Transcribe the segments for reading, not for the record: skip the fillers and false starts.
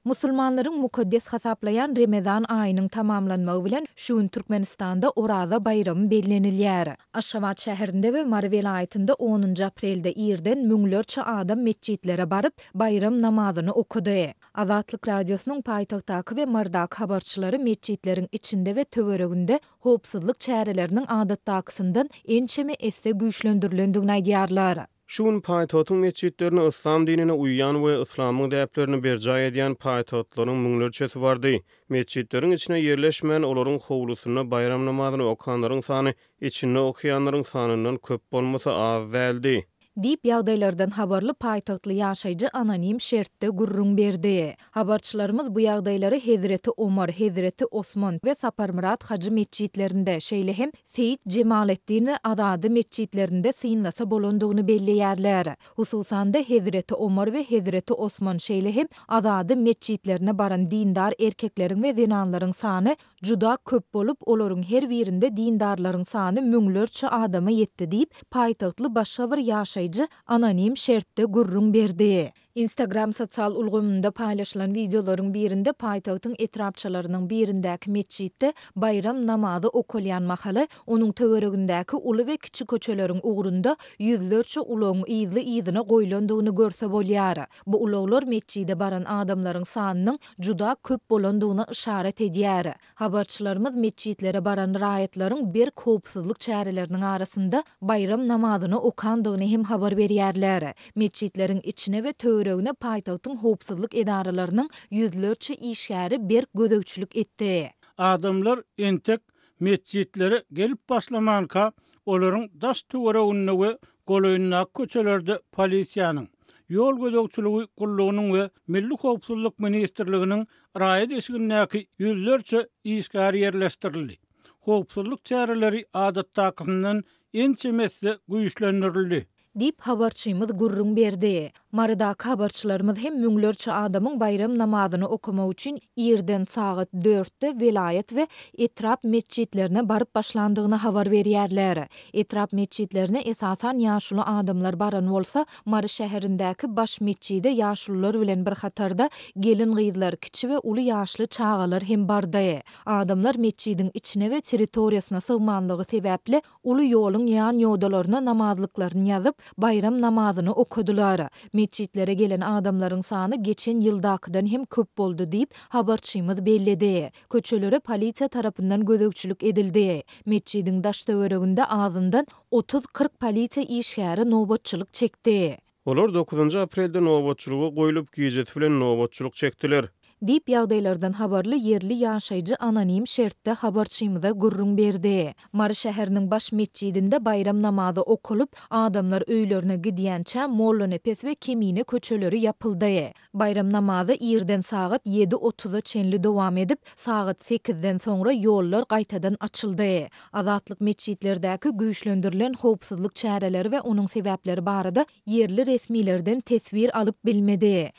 Musulmanlaryň mukaddes hasaplaýan Remezan aýynyň tamamlanmagy bilen şu gün Türkmenistanda Oraza baýramy bellenilýär. Aşgabat şäherinde we Mary welaýatynda onunjy aprelde irden müňlerçe adam metjitlere baryp, baýram namazyny okady. Azatlyk Radiosynyň paýtagtdaky we Marydaky habarçylary metjitleriň içinde we töwereginde howpsuzlyk çäreleriniň adatdakysyndan ençeme esse güýçlendirilendigini aýdýarlar. Şu gün paýtagtyň metjitlerine yslam dinine uýýan we yslamyň däplerini berjaý edýän paýtagtlylaryň müňlerçesi bardy. Metjitleriň içine ýerleşmän, olaryň howlusynda baýram namazyny okanlaryň sany içinde okaýanlaryň sanyndan köp bolmasa, az däldi. Diýip, ýagdaýlardan habarly paýtagtly ýaşaýjy anonim şertde gürrüň berdi. Habarçylarymyz bu ýagdaýlary Hezreti Omar, Hezreti Osman we Saparmyrat hajy metjitlerinde, şeýle hem Seýit Jemaleddin we Azady metjitlerinde synlasa bolandygyny belleýärler. Hususan-da, Hezreti Omar we Hezreti Osman, şeýle hem Azady metjitlerine baran dindar erkekleriň we zenanlaryň sany juda köp bolup, olaryň her birinde dindarlaryň sany müňlerçe adama ýetdi diýip, paýtagtly başga bir ýaşaýjy anonim şertde gürrüň berdi. Instagram sosial ulgamynda paýlaşylan wideolaryň birinde paýtagtyň etrapçalarynyň birindäki metjitde baýram namazy okalýan mahaly, onuň töweregindäki uly we kiçi köçeleriň ugrunda ýüzlerçe ulagyň yzly-yzyna goýlandygyny görse bolýar. Bu ulaglar metjide baran adamlaryň sanynyň juda köp bolandygyna yşarat edýär. Habarçylarymyz metjitlere baran raýatlaryň berk howpsuzlyk çäreleriniň arasynda baýram namazyny okandygyny hem habar berýärler. Metjitleriň içine we töweregine paýtagtyň howpsuzlyk edaralarynyň ýüzlerçe işgäri berk gözegçilik etdi. Adamlar entek metjitlere gelip başlamanka, olaryň daş-töwereginde we golaýyndaky köçelerde polisiýanyň, ýol gözegçiligi gullugynyň we Milli howpsuzlyk ministrliginiň raýat eşigindäki ýüzlerçe işgär ýerleşdirildi. Howpsuzlyk çäreleri adatdakysyndan ençeme esse güýçlendirildi. Diýip, habarçymyz gürrüň berdi. Marydaky habarçylarymyz hem müňlerçe adamyň baýram namazyny okamak üçin irden sagat dörtde welaýat we etrap metjitlerine baryp başlandygyny habar berýärler. Etrap metjitlerine esasan ýaşuly adamlar baran bolsa, Mary şäherindäki baş metjide ýaşulular bilen bir hatarda gelin-gyzlar, kiçi we uly ýaşly çagalar hem bardy. Adamlar metjidiň içine we territoriýasyna sygmanlygy sebäpli uly ýoluň ýan ýodalaryna namazlyklaryny ýazyp, baýram namazyny okadylar. Metjitlere gelen adamlaryň sany geçen ýyldakydan hem köp boldy diýip, habarçymyz belledi. Köçelere polisiýa tarapyndan gözegçilik edildi. Metjidiň daş-töwereginde azyndan 30-40 polisiýa işgäri nobatçylyk çekdi. Olar dokuzynjy aprelde nobatçylyga goýlup, gijesi bilen nobatçylyk çekdiler. Diýip, ýagdaýlardan habarly ýerli ýaşaýjy anonim şertde habarçymyza gürrüň berdi. Mary şäheriniň baş metjidinde baýram namazy okalyp, adamlar öýlerine gidýänçä Mollanepes we Kemine köçeleri ýapyldy. Baýram namazy irden sagat ýedi otuza çenli dowam edip, sagat sekizden soňra ýollar gaýtadan açyldy. Azatlyk metjitlerdäki güýçlendirilen howpsuzlyk çäreleri we onuň sebäpleri barada ýerli resmilerden teswir alyp bilmedi.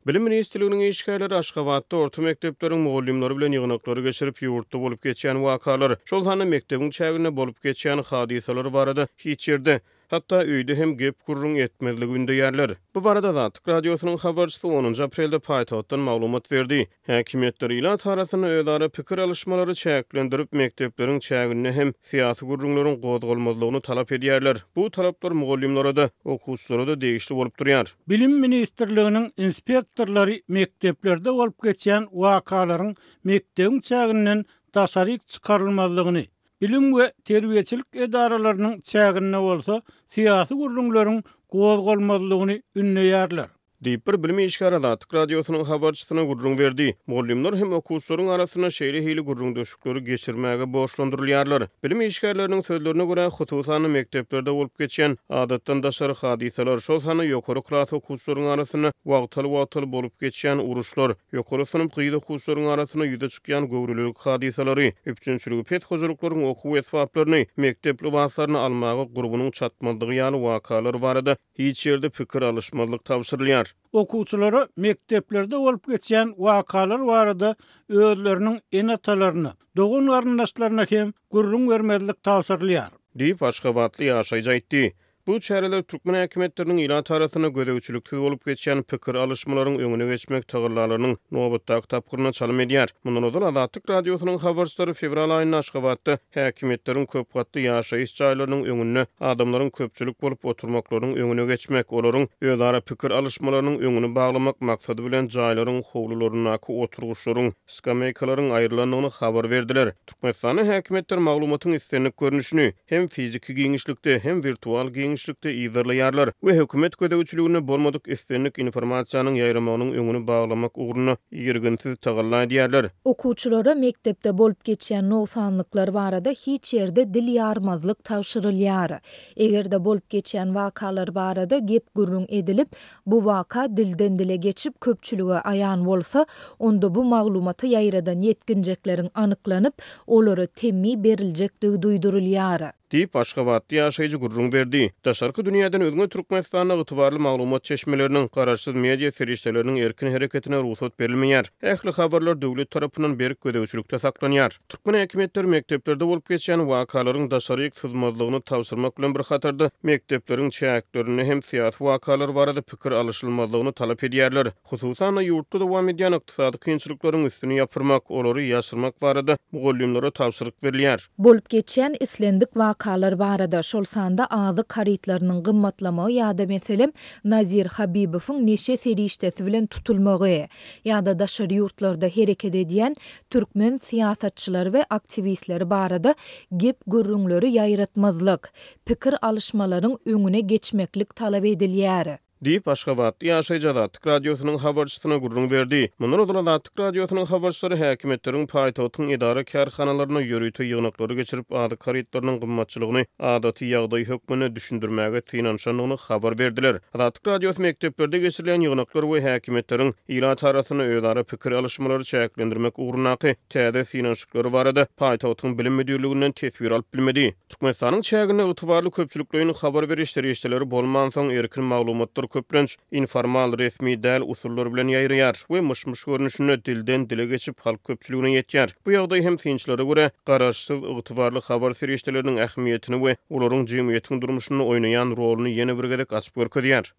Bilim ministrliginiň işgärleri Aşgabatda orta mekdepleriň mugallymlary bilen ýygnaklary geçirip, ýurtda bolup geçýän wakalar, şol sanda mekdebiň çäginde bolup geçýän hadysalar barada hiç ýerde, hatda öýde hem gep-gürrüň etmezligi ündeýärler. Bu barada Azatlyk Radiosynyň habarçysy onunjy aprelde paýtagtdan maglumat berdi. Häkimiýetler ilat arasynda özara pikir alyşmalary çäklendirip, mekdepleriň çäginde hem syýasy gürrüňleriň gozgalmazlygyny talap edýärler. Bu talaplar mugallymlara-da, okuwçylara-da degişli bolup durýar. Bilim ministrliginiň inspektorlary mekdeplerde bolup geçýän wakalaryň mekdebiň çäginden daşaryk çykarylmazlygyny, bilim we terbiýeçilik edaralarynyň çäginde bolsa syýasy gürrüňleriň gozgalmazlygyny ündeýärler. Diýip, bir bilim işgäri Azatlyk Radiosynyň habarçysyna gürrüň berdi. Mugallymlar hem okuwçylaryň arasynda şeýle hili gürrüňdeşlikleri geçirmäge borçlandyrylýarlar. Bilim işgärleriniň sözlerine görä, hususan-da, mekdeplerde bolup geçýän adatdan daşary hadysalar, şol sanda ýokary klas okuwçylaryň arasynda wagtal-wagtal bolup geçýän uruşlar, ýokary synp gyz okuwçylaryň arasynda ýüze çykýan göwrelilik hadysalary, üpjünçiligi pes hojalyklaryň okuw esbaplaryny, mekdep lybaslaryny almaga gurbunyň çatmazlygy ýaly wakalar barada Hiç ýerde pikir alyşmazlyk tabşyrylýar. Okuwçylara mekdeplerde bolup geçýän wakalar barada özleriniň ene-atalaryna, dogan-garyndaşlaryna hem gürrüň bermezlik tabşyrylýar. Diýip, aşgabatly ýaşaýjy aýtdy. Bu çäreler türkmen häkimiýetleriniň ilat arasynda gözegçiliksiz bolup geçýän pikir alyşmalaryň öňüne geçmek tagallalarynyň nobatdaky tapgyryna çalym edýär. Mundan ozal Azatlyk Radiosynyň habarçylary fewral aýynda Aşgabatda häkimiýetleriň köp gatly ýaşaýyş jaýlarynyň öňünde adamlaryň köpçülik bolup oturmaklarynyň öňüne geçmek, olaryň özara pikir alyşmalarynyň öňüni baglamak maksady bilen jaýlaryň howlularyndaky oturgyçlaryň, skameýkalaryň aýrylandygyny habar berdiler. Türkmenistanda häkimiýetler maglumatyň islendik görnüşini, hem fiziki giňişlikde, hem wirtual giňişlikde yzarlaýarlar we hökümet gözegçiliginde bolmadyk islendik informasiýanyň ýaýramagynyň öňüni baglamak ugrunda irginsiz tagalla edýärler. Okuwçylara mekdepde bolup geçýän nogsanlyklar barada hiç ýerde dil ýarmazlyk tabşyrylýar. Eger-de bolup geçýän wakalar barada gep-gürrüň edilip, bu waka dilden-dile geçip köpçülige aýan bolsa, onda bu maglumaty ýaýradan ýetginjekleriň anyklanyp, olara temmi beriljekdigi duýdurylýar. Diýip, aşgabatly ýaşaýjy gürrüň berdi. Daşarky dünýäden üzňe Türkmenistanda ygtybarly maglumat çeşmeleriniň, garaşsyz media serişdeleriniň erkin hereketine rugsat berilmeýär. Ähli habarlar döwlet tarapyndan berk gözegçilikde saklanýar. Türkmen häkimiýetleri mekdeplerde bolup geçýän wakalaryň daşaryk syzmazlygyny tabşyrmak bilen bir hatarda, mekdepleriň çäklerinde hem syýasy wakalar barada pikir alyşylmazlygyny talap edýärler. Hususan-da, ýurtda dowam edýän ykdysady kynçylyklaryň üstüni ýapyrmak, olary ýaşyrmak barada mugallymlara tabşyryk berilýär. Bolup geçýän islendik wakalar barada, şol sanda azyk harytlarynyň gymmatlamagy ýa-da, meselem, Nazir Habibowyň neşe serişdesi bilen tutulmagy, ýa-da daşary ýurtlarda hereket edýän türkmen syýasatçylary we aktiwistleri barada gep-gürrüňleri ýaýratmazlyk, pikir alyşmalaryň öňüne geçmeklik talap edilýär. Diýip, aşgabatly ýaşaýjy Azatlyk Radiosynyň habarçysyna gürrüň berdi. Mundan ozal Azatlyk Radiosynyň habarçylary häkimiýetleriň paýtagtyň edara-kärhanalarynda ýörite ýygnaklary geçirip, azyk harytlarynyň gymmatçylygyny adaty ýagdaý hökmünde düşündirmäge synanyşandygyny habar berdiler. Azatlyk Radiosy mekdeplerde geçirilýän ýygnaklar we häkimiýetleriň ilat arasynda özara pikir alyşmalary çäklendirmek ugrundaky täze synanyşyklary barada paýtagtyň bilim müdirliginden teswir alyp bilmedi. Türkmenistanyň çäginde ygtybarly köpçülikleýin habar beriş serişdeleri bolmansoň, erkin maglumatlar köplenç informal, resmi däl usullar bilen ýaýraýar we myş-myş görnüşinde dilden-dile geçip halk köpçüligine ýetýär. Bu ýagdaý hem synçylara görä, garaşsyz, ygtybarly habar serişdeleriniň ähmiýetini we olaryň jemgyýetiň durmuşynda oýnaýan roluny ýene bir gezek açyp görkezýär.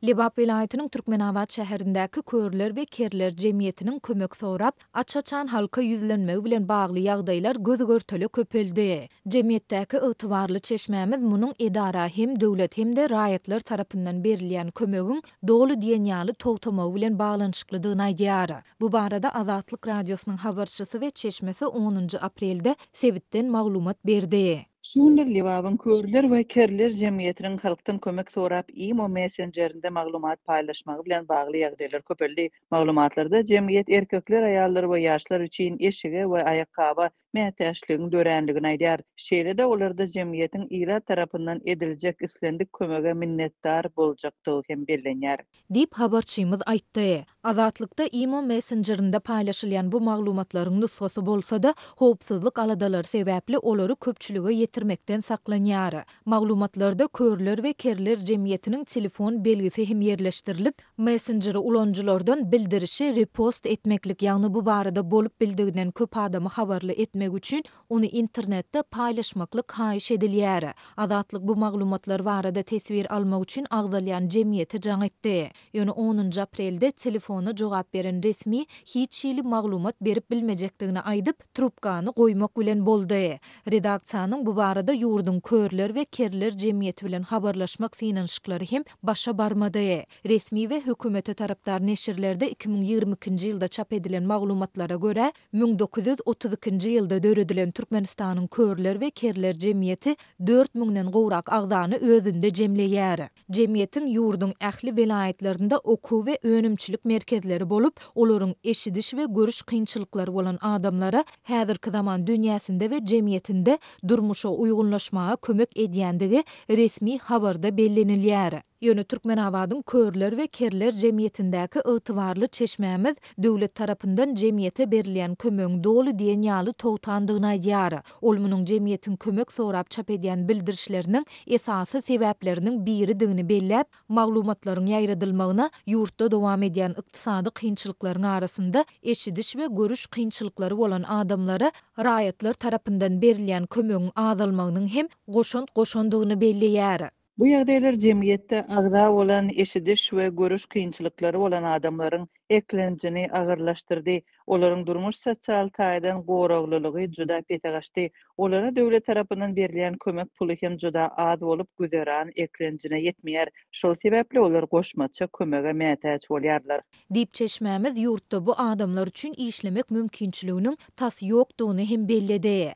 Lebap welaýatynyň Türkmenabat şäherindäki Körler we kerler jemgyýetiniň kömek sorap, aç-açan halka ýüzlenmegi bilen bagly ýagdaýlar göz-görtele köpeldi. Jemgyýetdäki ygtybarly çeşmämiz munuň edara hem döwlet hem-de raýatlar tarapyndan berilýän kömegiň doly diýen ýaly togtamagy bilen baglanyşyklydygyny aýdýar. Bu barada Azatlyk Radiosynyň habarçysy we çeşmesi onunjy aprelde sebitden maglumat berdi. Şu günler Lebabyň Körler we kerler jemgyýetiniň halkdan kömek sorap imo messenjerinde maglumat paýlaşmagy bilen bagly ýagdaýlar köpeldi. Maglumatlarda jemgyýet erkekler, aýallar we ýaşlar üçin eşige we aýakgaba mätäçligiň dörändigini aýdýar. Şeýle-de olarda jemgyýetiň ilat tarapyndan ediljek islendik kömege minnetdar boljakdygy hem bellenýär. Diýip, habarçymyz aýtdy. Azatlykda imo messenjerinde paýlaşylýan bu maglumatlaryň nusgasy bolsa-da, howpsuzlyk aladalary sebäpli olary köpçülige ýetirmekden saklanýar. Maglumatlarda Körler we kerler jemgyýetiniň telefon belgisi hem ýerleşdirilip, messenjeri ulanyjylardan bildirişi repost etmeklik, ýagny bu barada bolup bildiginden köp adamy habarly etmek üçin ony internetde paýlaşmaklyk haýyş edilýär. Azatlyk bu maglumatlar barada teswir almak üçin agzalýan jemgyýete jaň etdi. Ýöne onunjy aprelde telefona jogap beren resmi hiç hili maglumat berip bilmejekdigini aýdyp, trubkany goýmak bilen boldy. Redaksiýanyň bu barada ýurduň Körler we kerler jemgyýeti bilen habarlaşmak synanyşyklary hem başa barmady. Resmi we hökümete tarapdar neşirlerde 2022-nji ýylda çap edilen maglumatlara görä, 1932-nji ýylda döredilen Türkmenistanyň Körler we kerler jemgyýeti dört müňden gowrak agzany özünde jemleýär. Jemgyýetiň ýurduň ähli welaýatlarynda okuw we önümçilik merkezleri bolup, olaryň eşidiş we görüş kynçylyklary bolan adamlara häzirki zaman dünýäsinde we jemgyýetinde durmuşa uýgunlaşmaga kömek edýändigi resmi habarda bellenilýär. Ýöne Türkmenabadyň Körler we kerler jemgyýetindäki ygtybarly çeşmämiz döwlet tarapyndan jemgyýete berilýän kömegiň doly diýen ýaly togtandygyny aýdýar. Ol munuň jemgyýetiň kömek sorap çap edýän bildirişleriniň esasy sebäpleriniň biridigini belläp, maglumatlaryň ýaýradylmagyna ýurtda dowam edýän ykdysady kynçylyklaryň arasynda eşidiş we görüş kynçylyklary bolan adamlara raýatlar tarapyndan berilýän kömegiň azalmagynyň hem goşant goşandygyny belleýär. Bu ýagdaýlar jemgyýetde agza bolan eşidiş we görüş kynçylyklary bolan adamlaryň eklenjini agyrlaşdyrdy, olaryň durmuş-sosial taýdan goraglylygy juda pese gaçdy. Olara döwlet tarapyndan berilýän kömek puly hem juda az bolup, güzeran eklenjine ýetmeýär. Şol sebäpli olar goşmaça kömege mätäç bolýarlar. Diýip, çeşmämiz ýurtda bu adamlar üçin işlemek mümkinçiliginiň tas ýokdugyny hem belledi.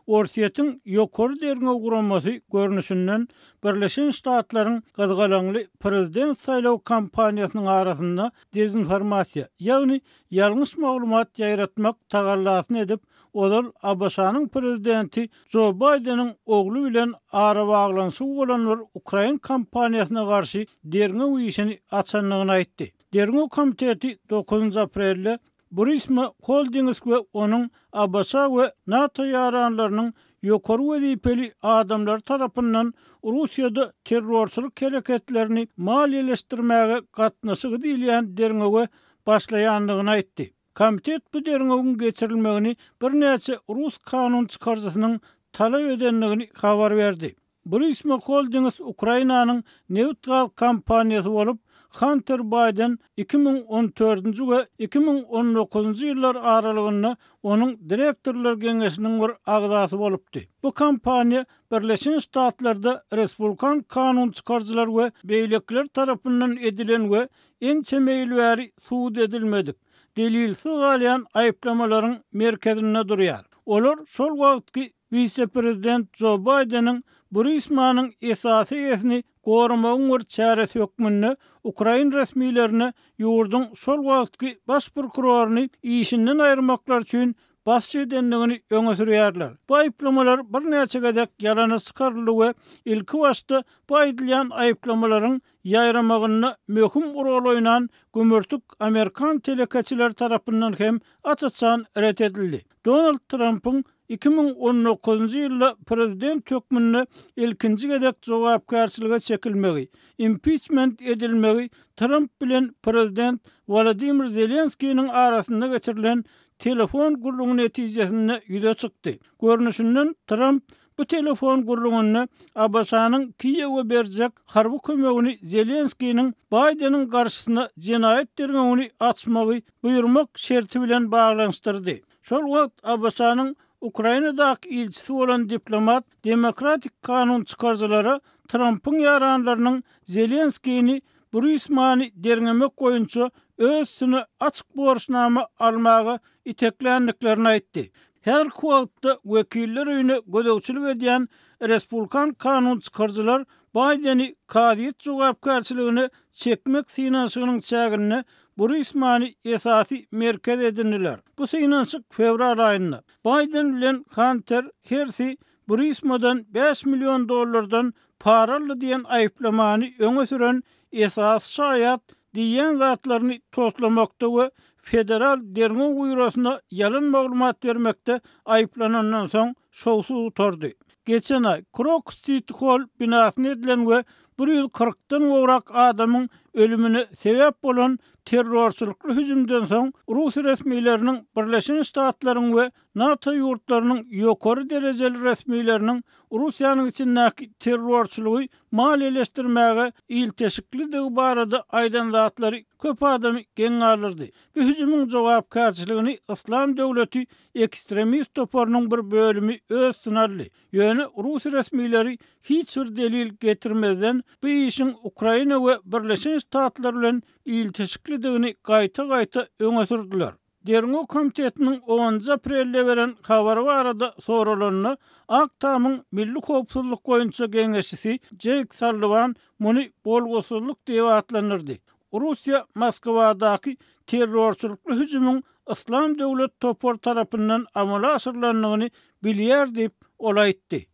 Orsýetiň Ýokary derňew guramasy görnüşinden Birleşen Ştatlaryň gyzgalaňly prezident saýlaw kampaniýasynyň arasynda dezinformasiýa, ýagny ýalňyş maglumat ýaýratmak tagallasyny edip, ozal ABŞ-nyň prezidenti Jo Baýdeniň ogly bilen arabaglanyşygy bolan bir ukrain kompaniýasyna garşy derňew işini açandygyny aýtdy. Derňew komiteti dokuzynjy aprelde Burisma Holdings we onuň ABŞ we NATO ýaranlarynyň ýokary wezipeli adamlary tarapyndan Russiýada terrorçylyk hereketlerini maliýeleşdirmäge gatnaşygy diýilýän derňewe başlaýandygyny aýtdy. Komitet bu derňewiň geçirilmegini birnäçe rus kanun çykaryjysynyň talap edendigini habar berdi. Burisma Holdings Ukrainanyň nebit-gaz kompaniýasy bolup, Hanter Baýden 2014-nji we 2019-njy ýyllar aralygynda onuň direktorlar geňeşiniň bir agzasy bolupdy. Bu kompaniýa Birleşen Ştatlarda respublikan kanunçykaryjylar we beýlekiler tarapyndan edilen we ençeme ýyl bäri subut edilmedik, delilsiz galýan aýyplamalaryň merkezinde durýar. Olar şol wagtky Wise-prezident Jo Baýdeniň Burismanyň esasy eýesini goramagyň bir çäresi hökmünde ukrain resmilerine ýurduň şol wagtky baş prokuroryny işinden aýyrmaklary üçin basyş edendigini öňe sürýärler. Bu aýyplamalar birnäçe gezek ýalana çykaryldy we ilkibaşda bu aýdylýan aýyplamalaryň ýaýramagynda möhüm rol oýnan gümürtik amerikan telekeçileri tarapyndan hem aç-açan ret edildi. Donald Trampyň 2019-njy ýylda prezident hökmünde ilkinji gezek jogapkärçilige çekilmegi, impiçment edilmegi Tramp bilen prezident Wolodymyr Zelenskiniň arasynda geçirilen telefon gürrüňi netijesinde ýüze çykdy. Görnüşinden, Tramp bu telefon gürrüňinde ABŞ-nyň Kiýewe berjek harby kömegini Zelenskiniň Baýdeniň garşysyna jenaýat derňewini açmagy buýurmak şerti bilen baglanyşdyrdy. Şol wagt ABŞ-nyň Ukrainadaky ilçisi bolan diplomat demokratik kanun çykaryjylara Trampyň ýaranlarynyň Zelenskini Burismany derňemek boýunça öz üstüne açyk borçnama almaga itekländiklerini aýtdy. Häzirki wagtda Wekiller öýüne gözegçilik edýän respublikan kanun çykaryjylar Baýdeni kazyýet jogapkärçiligine çekmek synanyşygynyň çäginde Burismany esasy merkez edindiler. Bu synanyşyk fewral aýynda, Baýden bilen Hanter hersi Burismadan bäş million dollardan para aldy diýen aýyplamany öňe süren esasy şaýat diýýän zatlaryny toslamakda we Federal derňew býurosyna ýalan maglumat bermekde aýyplanandan soň şowsuz gutardy. Geçen aý Krokus Siti Holl binasyna edilen we 140-dan gowrak adamyň ölümine sebäp bolan terrorçylykly hüjümden soň rus resmileriniň Birleşen Ştatlaryň we NATO ýurtlarynyň ýokary derejeli resmileriniň Russiýanyň içindäki terrorçylygy maliýeleşdirmäge ilteşiklidigi barada aýdan zatlary köp adamy geň galdyrdy. Bu hüjümiň jogapkärçiligini Yslam döwleti ekstremist toparynyň bir bölümi öz üstüne aldy. Ýöne rus resmileri hiç bir delil getirmezden bu işiň Ukraina we Birleşen Ştatlar bilen ilteşiklidigini gaýta-gaýta öňe sürdüler. Derňew komitetiniň onunjy aprelde beren habary barada soralanda, Ak Tamyň milli howpsuzlyk boýunça geňeşçisi Jeýk Salliwan muny bolgusyzlyk diýip atlandyrdy. Russiýa Moskwadaky terrorçylykly hüjümiň Yslam döwlet topary tarapyndan amala aşyrylandygyny bilýär diýip, ol aýtdy.